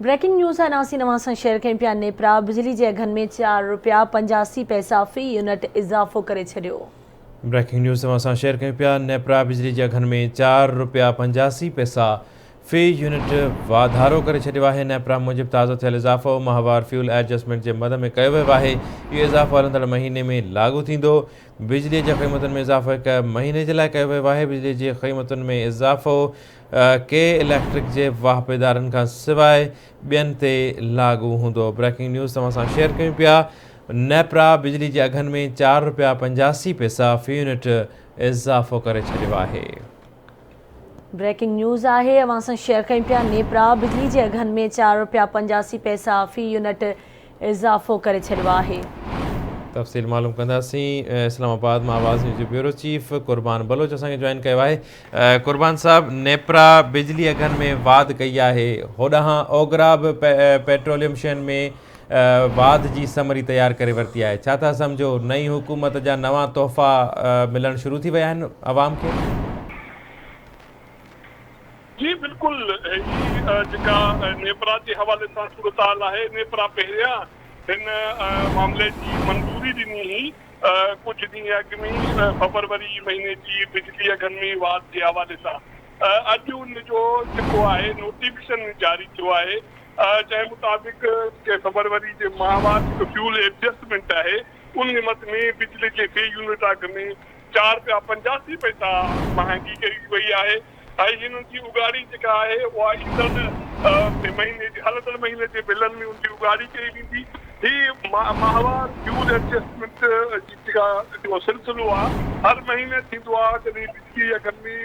Breaking news آهي اسين اوهان سان شيئر ڪيون پيا نيپرا بجلي جي اگهن ۾ چار رپيا 85 پئسا في يونٽ اضافو ڪري ڇڏيو. بريڪنگ نيوز اوهان سان شيئر ڪيون پيا نيپرا بجلي جي اگهن ۾ چار رپيا 85 پئسا في يونٽ واڌارو ڪري ڇڏيو آهي نيپرا موجب تازو ٿيل اضافو ماهوار فيول ايڊجسٽمينٽ جي مد ۾ ڪيو ويو آهي اهو اضافو هلندڙ مهيني ۾ لاڳو ٿيندو بجلي جي قيمتن ۾ اضافو هڪ مهيني جي لاء ڪيو ويو آهي بجلي جي قيمتن ۾ اضافو ڪي اليڪٽرڪ جي واهپيدارن کان سواء ٻين تي لاڳو هوندو. بريڪنگ نيوز توهان سان شيئر ڪيون پيا نيپرا بجلي جي اگهن ۾ چار رپيا 85 پئسا في يونٽ اضافو ڪري ڇڏيو آهي. بريڪنگ نيوز آهي اوهان سان شيئر ڪيون پيا نيپرا بجلي جي اگهن ۾ چار رپيا 85 پئسا في يونٽ اضافو ڪري ڇڏيو آهي. تفصيل معلوم ڪنداسين اسلام آباد مان آواز نيوز جو بيورو چيف قربان بلوچ اسان کي جوائن ڪيو آهي قربان صاحب نيپرا بجلي اگهن ۾ واڌ ڪئي آهي هوڏانهن اوگرا به پيٽروليم شين ۾ واڌ جي سمري تيار ڪري ورتي آهي ڇا ٿا سمجهو نئين حڪومت جا نوان تحفا ملڻ شروع ٿي ويا آهن عوام کي؟ جي بلڪل هي جيڪا نيپرا جي حوالي سان صورتحال آهي نيپرا پهريان هن معاملي جي منظوري ڏني هئي ڪجهه ڏينهن اڳ ۾ فبروري مهيني جي بجلي اگهن ۾ واڌ جي حوالي سان اڄ ان جو جيڪو آهي نوٽيفڪيشن جاري ٿيو آهي جنهن مطابق فبروري جي ماهوار جيڪو فيول ايڊجسٽمينٽ آهي ان مد ۾ بجلي جي في يونٽ اگهه ۾ چار رپيا 85 پئسا مهانگي ڪئي وئي آهي ۽ هنن جي اڳاڙي جيڪا آهي اها ايندڙ مهيني جي هلندڙ مهيني جي بلن ۾ ان جي اڳاڙي ڪئي ويندي. هي ماهوار فيول ايڊجسٽمينٽ جي جيڪا جيڪو سلسلو آهي هر مهيني ٿيندو آهي جڏهن بجلي اگهن ۾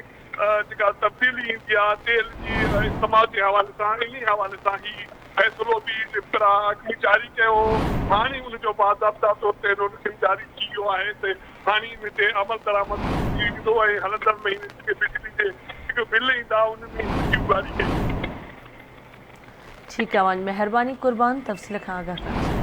جيڪا تبديلي ايندي آهي تيل جي استعمال جي حوالي سان انهي حوالي سان هي فيصلو به نپرا اڳ ۾ جاري ڪيو هو هاڻي ان جو باضابطا طور تي نوٽيفڪيشن جاري ٿي ويو آهي ته هاڻي ان تي عملدرآمد شروع ٿي ويندو ۽ هلندڙ مهيني جيڪي بجلي جي جيڪي بل ايندا ان ۾ هن جي اڳاڙي ڪئي ويندي. ٺيڪ آ اوهان جي مهرباني قربان تفصيل کان آگاهه ڪرڻ جي لاء.